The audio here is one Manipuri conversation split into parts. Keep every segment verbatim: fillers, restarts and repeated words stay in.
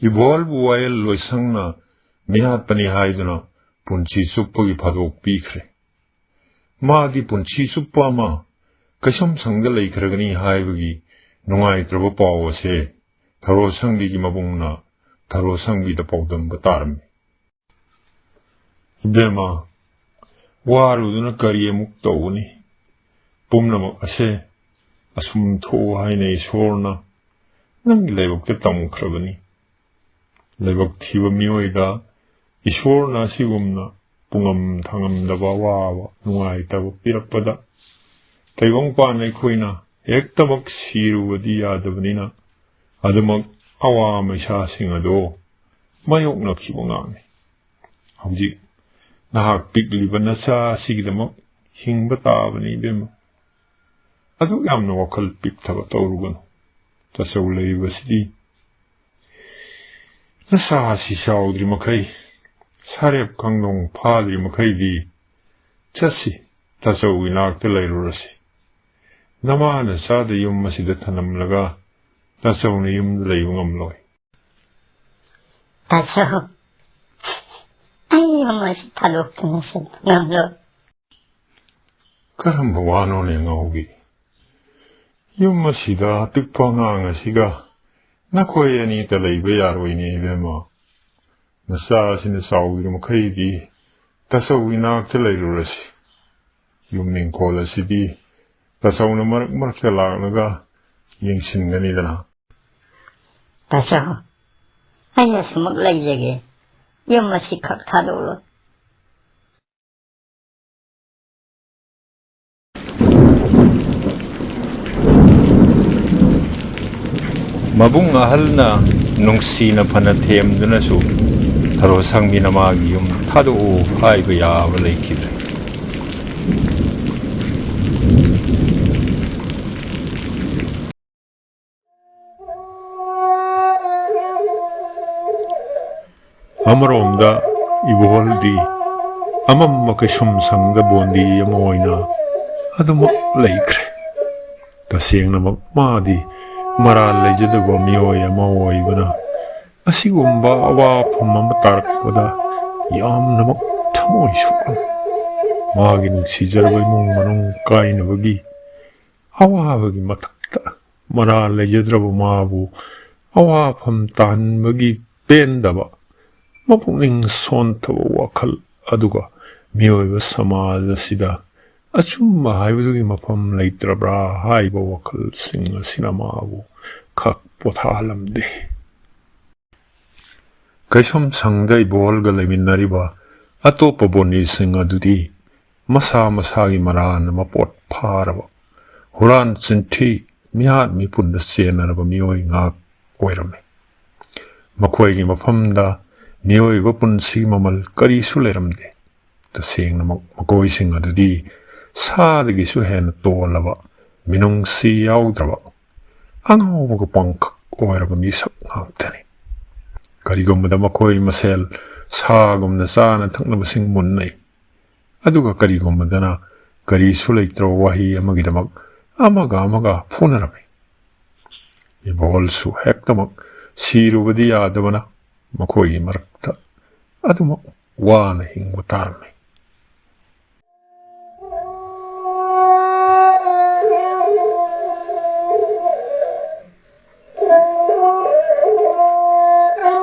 ꯏꯕꯣꯍꯜꯕꯨ ꯋꯥꯌꯦꯜ ꯂꯣꯏꯁꯪꯅ ꯃꯤꯍꯥꯠꯄꯅꯤ ꯍꯥꯏꯗꯨꯅ ꯄꯨꯟꯁꯤ ꯆꯨꯞꯄꯒꯤ ꯐꯥꯗꯣꯛ ꯄꯤꯈ꯭ꯔꯦ꯫ ꯃꯥꯗꯤ ꯄꯨꯟꯁꯤ ꯆꯨꯞꯄ ꯑꯃ ꯀꯩꯁꯨꯝꯁꯪꯗ ꯂꯩꯈ꯭ꯔꯒꯅꯤ ꯍꯥꯏꯕꯒꯤ ꯅꯨꯡꯉꯥꯏꯇ꯭ꯔꯕ ꯄꯥꯎ ꯑꯁꯦ ꯊꯔꯣꯁꯪꯕꯤꯒꯤ ꯃꯕꯨꯡꯅ ꯊꯔꯣꯁꯪꯕꯤꯗ ꯄꯥꯎꯗꯝꯕ ꯇꯥꯔꯝꯃꯤ꯫ "ꯏꯕꯦꯝꯃ, ꯋꯥꯔꯨꯗꯨꯅ ꯀꯔꯤ ꯑꯃꯨꯛ ꯇꯧꯒꯅꯤ? ꯄꯨꯝꯅꯃꯛ ꯑꯁꯦ ꯑꯁꯨꯝ ꯊꯣꯛꯎ ꯍꯥꯏꯅ ꯏꯁꯣꯔꯅ ꯅꯪꯒꯤ ꯂꯥꯏꯕꯛꯇ ꯇꯝꯈ꯭ꯔꯕꯅꯤ꯫ ꯂꯥꯏꯕꯛ ꯊꯤꯕ ꯃꯤꯑꯣꯏꯗ ꯏꯁꯣꯔꯅ ꯑꯁꯤꯒꯨꯝꯅ ꯄꯨꯡꯉꯝ ꯊꯉꯝꯗꯕ ꯑꯋꯥꯕ ꯅꯨꯡꯉꯥꯏꯇꯕ ꯄꯤꯔꯛꯄꯗ ꯇꯥꯏꯕꯪꯄꯥꯟ ꯑꯩꯈꯣꯏꯅ ꯍꯦꯛꯇꯃꯛ ꯁꯤꯔꯨꯕꯗꯤ ꯌꯥꯗꯕꯅꯤꯅ ꯑꯗꯨꯃꯛ ꯑꯋꯥ ꯃꯩꯁꯥꯁꯤꯡ ꯑꯗꯣ ꯃꯥꯌꯣꯛꯅꯈꯤꯕ ꯉꯥꯛꯅꯤ꯫ ꯍꯧꯖꯤꯛ ꯅꯍꯥꯛ ꯄꯤꯛꯂꯤꯕ ꯅꯆꯥ ꯑꯁꯤꯒꯤꯗꯃꯛ ꯍꯤꯡꯕ ꯇꯥꯕꯅꯤ ꯏꯕꯦꯝꯃ꯫ ꯑꯗꯨꯛ ꯌꯥꯝꯅ ꯋꯥꯈꯜ ꯄꯤꯛꯊꯕ ꯇꯧꯔꯨꯒꯅꯨ꯫ ꯇꯥꯆꯧ ꯂꯩꯔꯤꯕꯁꯤꯗꯤ ꯅꯁꯥ ꯑꯁꯤ ꯆꯥꯎꯗ꯭ꯔꯤ ꯃꯈꯩ, ꯁꯥꯔꯦꯞ ꯀꯥꯡꯗꯣꯡ ꯐꯥꯗ꯭ꯔꯤ ꯃꯈꯩꯗꯤ ꯆꯠꯁꯤ, ꯇꯥꯆꯧꯒꯤ ꯅꯥꯛꯇ ꯂꯩꯔꯨꯔꯁꯤ꯫ ꯅꯃꯥ ꯅꯆꯥꯗ ꯌꯨꯝ ꯑꯁꯤꯗ ꯊꯅꯝꯂꯒ ꯇꯥꯆꯧꯅ ꯌꯨꯝꯗ ꯂꯩꯕ ꯉꯝꯂꯣꯏ꯫" "ꯇꯥꯆꯧ, ꯑꯩ ꯌꯨꯝ ꯑꯁꯤ ꯊꯥꯗꯣꯛꯇꯨꯅ ꯆꯠꯄ ꯉꯝꯂꯣꯏ꯫" "ꯀꯔꯝꯕ ꯋꯥꯅꯣꯅꯦ ꯉꯥꯎꯕꯤ? ꯌꯨꯝ ꯑꯁꯤꯗ ꯑꯄꯤꯛꯄ ꯑꯉꯥꯡ ꯑꯁꯤꯒ ꯅꯈꯣꯏ ꯑꯅꯤꯇ ꯂꯩꯕ ꯌꯥꯔꯣꯏꯅꯦ ꯏꯕꯦꯝꯃ꯫ ꯅꯆꯥ ꯑꯁꯤꯅ ꯆꯥꯎꯗ꯭ꯔꯤ ꯃꯈꯩꯗꯤ ꯇꯥꯆꯧꯒꯤ ꯅꯥꯛꯇ ꯂꯩꯔꯨꯔꯁꯤ꯫ ꯌꯨꯝ ꯏꯪꯈꯣꯜ ꯑꯁꯤꯗꯤ ꯇꯥꯆꯧꯅ ꯃꯔꯛ ꯃꯔꯛꯇ ꯂꯥꯛꯂꯒ ꯌꯦꯡꯁꯤꯟꯒꯅꯤꯗꯅ꯫" "ꯇꯥꯆꯧ, ꯑꯩ ꯑꯁꯨꯃꯛ ꯂꯩꯖꯒꯦ꯫ ꯌꯨꯝ ꯑꯁꯤ ꯈꯛ ꯊꯥꯗꯣꯛꯂꯣꯏ꯫" ꯃꯕꯨꯡ ꯑꯍꯜꯅ ꯅꯨꯡꯁꯤꯅ ꯐꯅ ꯊꯦꯝꯗꯨꯅꯁꯨ ꯊꯔꯣ ꯁꯪꯕꯤꯅ ꯃꯥꯒꯤ ꯌꯨꯝ ꯊꯥꯗꯣꯛꯎ ꯍꯥꯏꯕ ꯌꯥꯕ ꯂꯩꯈꯤꯗ꯭ꯔꯦ꯫ ꯑꯃꯔꯣꯝꯗ ꯏꯕꯣꯍꯜꯗꯤ ꯑꯃꯝꯕ ꯀꯩꯁꯨꯝ ꯁꯪꯗ ꯕꯣꯟꯗꯤ ꯑꯃ ꯑꯣꯏꯅ ꯑꯗꯨꯃꯛ ꯂꯩꯈ꯭ꯔꯦ꯫ ꯇꯁꯦꯡꯅꯃꯛ ꯃꯥꯗꯤ ꯃꯔꯥꯜ ꯂꯩꯖꯗꯕ ꯃꯤꯑꯣꯏ ꯑꯃ ꯑꯣꯏꯕꯅ ꯑꯁꯤꯒꯨꯝꯕ ꯑꯋꯥꯐꯝ ꯑꯃ ꯇꯥꯔꯛꯄꯗ ꯌꯥꯝꯅꯃꯛ ꯊꯃꯣꯏ ꯁꯣꯛꯂꯝꯃꯤ꯫ ꯃꯥꯒꯤ ꯅꯨꯡꯁꯤꯖꯔꯕ ꯏꯃꯨꯡ ꯃꯅꯨꯡ ꯀꯥꯏꯅꯕꯒꯤ ꯑꯋꯥꯕꯒꯤ ꯃꯊꯛꯇ ꯃꯔꯥ ꯂꯩꯖꯗ꯭ꯔꯕ ꯃꯥꯕꯨ ꯑꯋꯥꯐꯝ ꯇꯥꯍꯟꯕꯒꯤ ꯄꯦꯟꯗꯕ, ꯃꯄꯨꯛꯅꯤꯡ ꯁꯣꯟꯊꯕ ꯋꯥꯈꯜ ꯑꯗꯨꯒ ꯃꯤꯑꯣꯏꯕ ꯁꯃꯥꯖ ꯑꯁꯤꯗ ꯑꯆꯨꯝꯕ ꯍꯥꯏꯕꯗꯨꯒꯤ ꯃꯐꯝ ꯂꯩꯇ꯭ꯔꯕ꯭ꯔꯥ ꯍꯥꯏꯕ ꯋꯥꯈꯜꯁꯤꯡ ꯑꯁꯤꯅ ꯃꯥꯕꯨ ꯈꯛ ꯄꯣꯊꯥꯍꯜꯂꯝꯗꯦ꯫ ꯀꯩꯁꯨꯝ ꯁꯪꯗ ꯏꯕꯣꯜꯒ ꯂꯩꯃꯤꯟꯅꯔꯤꯕ ꯑꯇꯣꯞꯄ ꯕꯣꯅꯤꯁꯤꯡ ꯑꯗꯨꯗꯤ ꯃꯁꯥ ꯃꯁꯥꯒꯤ ꯃꯔꯥꯟꯅ ꯃꯄꯣꯠ ꯐꯥꯔꯕ, ꯍꯨꯔꯥꯟ ꯆꯤꯟꯊꯤ, ꯃꯤꯍꯥꯠ ꯃꯤꯄꯨꯟꯗ ꯆꯦꯟꯅꯔꯕ ꯃꯤꯑꯣꯏ ꯉꯥꯛ ꯑꯣꯏꯔꯝꯃꯤ꯫ ꯃꯈꯣꯏꯒꯤ ꯃꯐꯝꯗ ꯃꯤꯑꯣꯏꯕ ꯄꯨꯟꯁꯤꯒꯤ ꯃꯃꯜ ꯀꯔꯤꯁꯨ ꯂꯩꯔꯝꯗꯦ꯫ ꯇꯁꯦꯡꯅꯃꯛ ꯃꯈꯣꯏꯁꯤꯡ ꯑꯗꯨꯗꯤ ꯁꯥꯗꯒꯤꯁꯨ ꯍꯦꯟꯅ ꯇꯣꯜꯂꯕ, ꯃꯤꯅꯨꯡꯁꯤ ꯌꯥꯎꯗ꯭ꯔꯕ, ꯑꯉꯥꯎꯕꯒ ꯄꯪꯈꯛ ꯑꯣꯏꯔꯕ ꯃꯤꯁꯛ ꯉꯥꯛꯇꯅꯤ꯫ ꯀꯔꯤꯒꯨꯝꯕꯗ ꯃꯈꯣꯏ ꯃꯁꯦꯜ ꯁꯥꯒꯨꯝꯅ ꯆꯥꯅ ꯊꯛꯅꯕꯁꯤꯡ ꯃꯨꯟꯅꯩ, ꯑꯗꯨꯒ ꯀꯔꯤꯒꯨꯝꯕꯗꯅ ꯀꯔꯤꯁꯨ ꯂꯩꯇ꯭ꯔꯕ ꯋꯥꯍꯩ ꯑꯃꯒꯤꯗꯃꯛ ꯑꯃꯒ ꯑꯃꯒ ꯐꯨꯅꯔꯝꯃꯤ꯫ ꯏꯕꯣꯜꯁꯨ ꯍꯦꯛꯇꯃꯛ ꯁꯤꯔꯨꯕꯗꯤ ꯌꯥꯗꯕꯅ ꯃꯈꯣꯏꯒꯤ ꯃꯔꯛꯇ ꯑꯗꯨꯃꯛ ꯋꯥꯅ ꯍꯤꯡꯕ ꯇꯥꯔꯝꯃꯤ꯫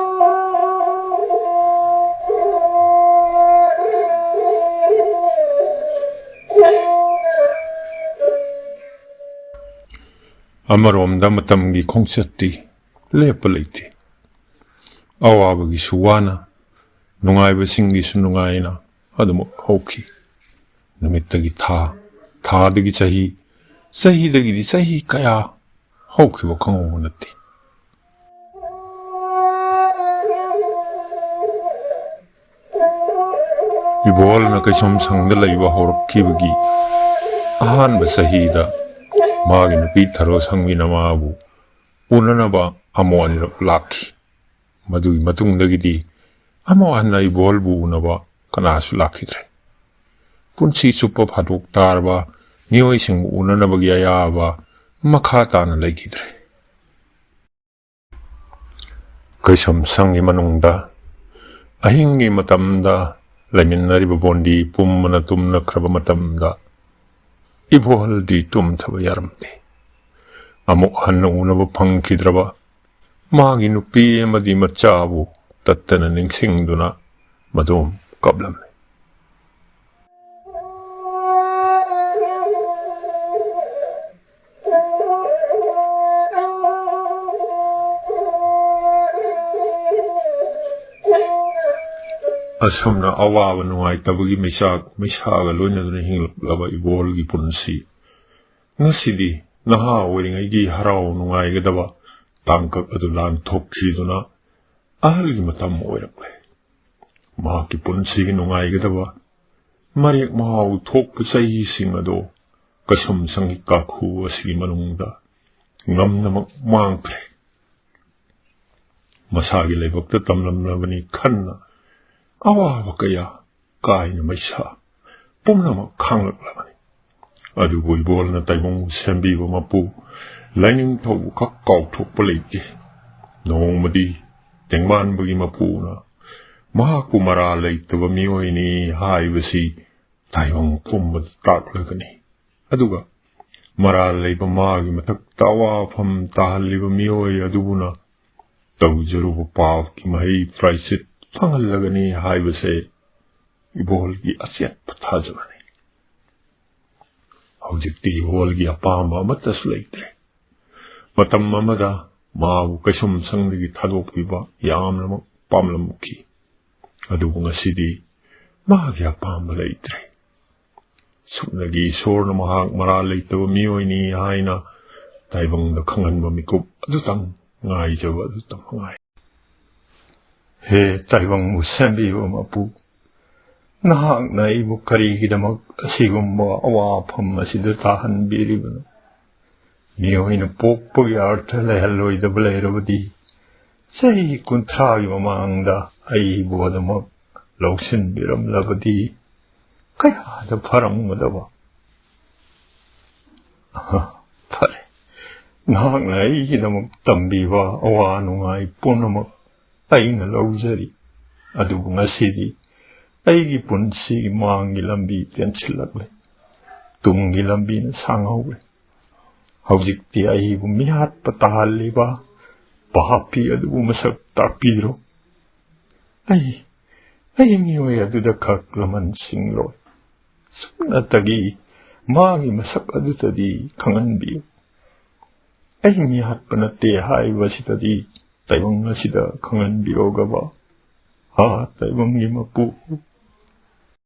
ꯑꯃꯔꯣꯝꯗ ꯃꯇꯝꯒꯤ ꯈꯣꯡꯆꯠꯇꯤ ꯂꯦꯞꯄ ꯂꯩꯇꯦ꯫ ꯑꯋꯥꯕꯒꯤꯁꯨ ꯋꯥꯅ, ꯅꯨꯡꯉꯥꯏꯕꯁꯤꯡꯒꯤꯁꯨ ꯅꯨꯡꯉꯥꯏꯅ ꯑꯗꯨꯃꯛ ꯍꯧꯈꯤ꯫ ꯅꯨꯃꯤꯠꯇꯒꯤ ꯊꯥ, ꯊꯥꯗꯒꯤ ꯆꯍꯤ, ꯆꯍꯤꯗꯒꯤꯗꯤ ꯆꯍꯤ ꯀꯌꯥ ꯍꯧꯈꯤꯕ ꯈꯪꯍꯧꯕ ꯅꯠꯇꯦ꯫ ꯏꯕꯣꯜꯅ ꯀꯩꯁꯨꯝ ꯁꯪꯗ ꯂꯩꯕ ꯍꯧꯔꯛꯈꯤꯕꯒꯤ ꯑꯍꯥꯟꯕ ꯆꯍꯤꯗ ꯃꯥꯒꯤ ꯅꯨꯄꯤ ꯊꯔꯣ ꯁꯪꯕꯤꯅ ꯃꯥꯕꯨ ꯎꯅꯅꯕ ꯑꯃꯨꯛ ꯑꯅꯤꯔꯛ ꯂꯥꯛꯈꯤ꯫ ꯃꯗꯨꯒꯤ ꯃꯇꯨꯡꯗꯒꯤꯗꯤ ꯑꯃꯨꯛ ꯍꯟꯅ ꯏꯕꯣꯜꯕꯨ ꯎꯅꯕ ꯀꯅꯥꯁꯨ ꯂꯥꯛꯈꯤꯗ꯭ꯔꯦ꯫ ꯄꯨꯟꯁꯤ ꯆꯨꯞꯄ ꯐꯥꯗꯣꯛ ꯇꯥꯔꯕ ꯃꯤꯑꯣꯏꯁꯤꯡꯕꯨ ꯎꯅꯅꯕꯒꯤ ꯑꯌꯥꯕ ꯃꯈꯥ ꯇꯥꯅ ꯂꯩꯈꯤꯗ꯭ꯔꯦ꯫ ꯀꯩꯁꯨꯝꯁꯪꯒꯤ ꯃꯅꯨꯡꯗ ꯑꯍꯤꯡꯒꯤ ꯃꯇꯝꯗ ꯂꯩꯃꯤꯟꯅꯔꯤꯕ ꯕꯣꯟꯗꯤ ꯄꯨꯝꯕꯅ ꯇꯨꯝꯅꯈ꯭ꯔꯕ ꯃꯇꯝꯗ ꯏꯕꯣꯍꯜꯗꯤ ꯇꯨꯝꯊꯕ ꯌꯥꯔꯝꯗꯦ꯫ ꯑꯃꯨꯛ ꯍꯟꯅ ꯎꯅꯕ ꯐꯪꯈꯤꯗ꯭ꯔꯕ ꯃꯥꯒꯤ ꯅꯨꯄꯤ ꯑꯃꯗꯤ ꯃꯆꯥꯕꯨ ꯇꯠꯇꯅ ꯅꯤꯡꯁꯤꯡꯗꯨꯅ ꯃꯗꯣꯝ ꯀꯞꯂꯝꯃꯤ꯫ ꯑꯁꯨꯝꯅ ꯑꯋꯥꯕ ꯅꯨꯡꯉꯥꯏꯇꯕꯒꯤ ꯃꯩꯆꯥꯛ ꯃꯩꯁꯥꯒ ꯂꯣꯏꯅꯗꯨꯅ ꯍꯤꯡꯂꯛꯂꯕ ꯏꯕꯣꯜꯒꯤ ꯄꯨꯟꯁꯤ ꯉꯁꯤꯗꯤ ꯅꯍꯥ ꯑꯣꯏꯔꯤꯉꯩꯒꯤ ꯍꯔꯥꯎ ꯅꯨꯡꯉꯥꯏꯒꯗꯕ ꯇꯥꯡꯀꯛ ꯑꯗꯨ ꯂꯥꯟꯊꯣꯛꯈꯤꯗꯨꯅ ꯑꯍꯜꯒꯤ ꯃꯇꯝ ꯑꯣꯏꯔꯛꯂꯦ꯫ ꯃꯍꯥꯛꯀꯤ ꯄꯨꯟꯁꯤꯒꯤ ꯅꯨꯡꯉꯥꯏꯒꯗꯕ ꯃꯔꯦꯛ ꯃꯍꯥꯎ ꯊꯣꯛꯄ ꯆꯍꯤꯁꯤꯡ ꯑꯗꯨ ꯀꯁꯨꯝꯁꯪꯒꯤ ꯀꯥꯈꯨ ꯑꯁꯤꯒꯤ ꯃꯅꯨꯡꯗ ꯉꯝꯅꯃꯛ ꯃꯥꯡꯈ꯭ꯔꯦ꯫ ꯃꯁꯥꯒꯤ ꯂꯥꯏꯕꯛꯇ ꯇꯝꯂꯝꯂꯕꯅꯤ ꯈꯟꯅ ꯑꯋꯥꯕ ꯀꯌꯥ ꯀꯥꯏꯅ ꯃꯩꯁꯥ ꯄꯨꯝꯅꯃꯛ ꯈꯥꯡꯂꯛꯂꯕꯅꯤ꯫ ꯑꯗꯨꯕꯨ ꯏꯕꯣꯜꯅ ꯇꯥꯏꯕꯪꯕꯨ ꯁꯦꯝꯕꯤꯕ ꯃꯄꯨ ꯂꯥꯏꯅꯤꯡꯊꯧꯕꯨ ꯈꯛ ꯀꯥꯎꯊꯣꯛꯄ ꯂꯩꯇꯦ꯫ ꯅꯣꯡꯃꯗꯤ ꯇꯦꯡꯕꯥꯟꯕꯒꯤ ꯃꯄꯨꯅ ꯃꯍꯥꯛꯄꯨ ꯃꯔꯥ ꯂꯩꯇꯕ ꯃꯤꯑꯣꯏꯅꯤ ꯍꯥꯏꯕꯁꯤ ꯇꯥꯏꯕꯪ ꯄꯨꯝꯕꯗ ꯇꯥꯛꯂꯒꯅꯤ꯫ ꯑꯗꯨꯒ ꯃꯔꯥꯜ ꯂꯩꯕ ꯃꯥꯒꯤ ꯃꯊꯛꯇ ꯑꯋꯥꯐꯝ ꯇꯥꯍꯜꯂꯤꯕ ꯃꯤꯑꯣꯏ ꯑꯗꯨꯕꯨꯅ ꯇꯧꯖꯔꯨꯕ ꯄꯥꯞꯀꯤ ꯃꯍꯩ ꯄ꯭ꯔꯥꯏꯆꯤꯠ ꯐꯪꯍꯜꯂꯒꯅꯤ ꯍꯥꯏꯕꯁꯦ ꯏꯕꯣꯜꯒꯤ ꯑꯆꯦꯠꯄ ꯊꯥꯖꯕꯅꯤ꯫ ꯍꯧꯖꯤꯛꯇꯤ ꯏꯕꯣꯜꯒꯤ ꯑꯄꯥꯝꯕ ꯑꯃꯠꯇꯁꯨ ꯂꯩꯇ꯭ꯔꯦ꯫ ꯃꯇꯝ ꯑꯃꯗ ꯃꯥꯕꯨ ꯀꯩꯁꯨꯝꯁꯪꯗꯒꯤ ꯊꯥꯗꯣꯛꯄꯤꯕ ꯌꯥꯝꯅꯃꯛ ꯄꯥꯝꯂꯝꯈꯤ꯫ ꯑꯗꯨꯕꯨ ꯉꯁꯤꯗꯤ ꯃꯥꯒꯤ ꯑꯄꯥꯝꯕ ꯂꯩꯇ꯭ꯔꯦ꯫ ꯁꯨꯞꯅꯒꯤ ꯏꯁꯣꯔꯅ ꯃꯍꯥꯛ ꯃꯔꯥꯜ ꯂꯩꯇꯕ ꯃꯤꯑꯣꯏꯅꯤ ꯍꯥꯏꯅ ꯇꯥꯏꯕꯪꯗ ꯈꯪꯍꯟꯕ ꯃꯤꯀꯨꯞ ꯑꯗꯨꯇꯪ ꯉꯥꯏꯖꯕ ꯑꯗꯨꯇ ꯃꯉꯥꯏ꯫ ꯍꯦ ꯇꯥꯏꯕꯪꯕꯨ ꯁꯦꯝꯕꯤꯕ ꯃꯄꯨ, ꯅꯍꯥꯛꯅ ꯑꯩꯕꯨ ꯀꯔꯤꯒꯤꯗꯃꯛ ꯑꯁꯤꯒꯨꯝꯕ ꯑꯋꯥꯐꯝ ꯑꯁꯤꯗ ꯇꯥꯍꯟꯕꯤꯔꯤꯕꯅꯣ? ꯃꯤꯑꯣꯏꯅ ꯄꯣꯛꯄꯒꯤ ꯑꯔꯊ ꯂꯩꯍꯜꯂꯣꯏꯗꯕ ꯂꯩꯔꯕꯗꯤ, ꯆꯍꯤ ꯀꯨꯟꯊ꯭ꯔꯥꯒꯤ ꯃꯃꯥꯡꯗ ꯑꯩꯕꯨ ꯑꯗꯨꯃꯛ ꯂꯧꯁꯤꯟꯕꯤꯔꯝꯂꯕꯗꯤ ꯀꯌꯥꯗ ꯐꯔꯝꯒꯗꯕ꯫ ꯑꯍ, ꯐꯔꯦ, ꯅꯍꯥꯛꯅ ꯑꯩꯒꯤꯗꯃꯛ ꯇꯝꯕꯤꯕ ꯑꯋꯥ ꯅꯨꯡꯉꯥꯏ ꯄꯨꯝꯅꯃꯛ ꯑꯩꯅ ꯂꯧꯖꯔꯤ꯫ ꯑꯗꯨꯕꯨ ꯉꯁꯤꯗꯤ ꯑꯩꯒꯤ ꯄꯨꯟꯁꯤꯒꯤ ꯃꯥꯡꯒꯤ ꯂꯝꯕꯤ ꯇꯦꯟꯁꯤꯜꯂꯛꯂꯦ꯫ ꯇꯨꯡꯒꯤ ꯂꯝꯕꯤꯅ ꯁꯥꯡꯍꯧꯔꯦ꯫ ꯍꯧꯖꯤꯛꯇꯤ ꯑꯩꯕꯨ ꯃꯤꯍꯥꯠꯄ ꯇꯥꯍꯜꯂꯤꯕ ꯄꯥꯄꯤ ꯑꯗꯨꯕꯨ ꯃꯁꯛ ꯇꯥꯛꯄꯤꯔꯣ꯫ ꯑꯩ, ꯑꯩ ꯃꯤꯑꯣꯏ ꯑꯗꯨꯗ ꯈꯛ ꯂꯃꯟꯁꯤꯡꯂꯣꯏ꯫ ꯁꯨꯞꯅꯇꯒꯤ ꯃꯥꯒꯤ ꯃꯁꯛ ꯑꯗꯨꯇꯗꯤ ꯈꯪꯍꯟꯕꯤꯌꯨ꯫ ꯑꯩ ꯃꯤꯍꯥꯠꯄ ꯅꯠꯇꯦ ꯍꯥꯏꯕꯁꯤꯗꯗꯤ ꯇꯥꯏꯕꯪ ꯑꯁꯤꯗ ꯈꯪꯍꯟꯕꯤꯔꯣꯒꯕ꯫ ꯍꯥ, ꯇꯥꯏꯕꯪꯒꯤ ꯃꯄꯨ,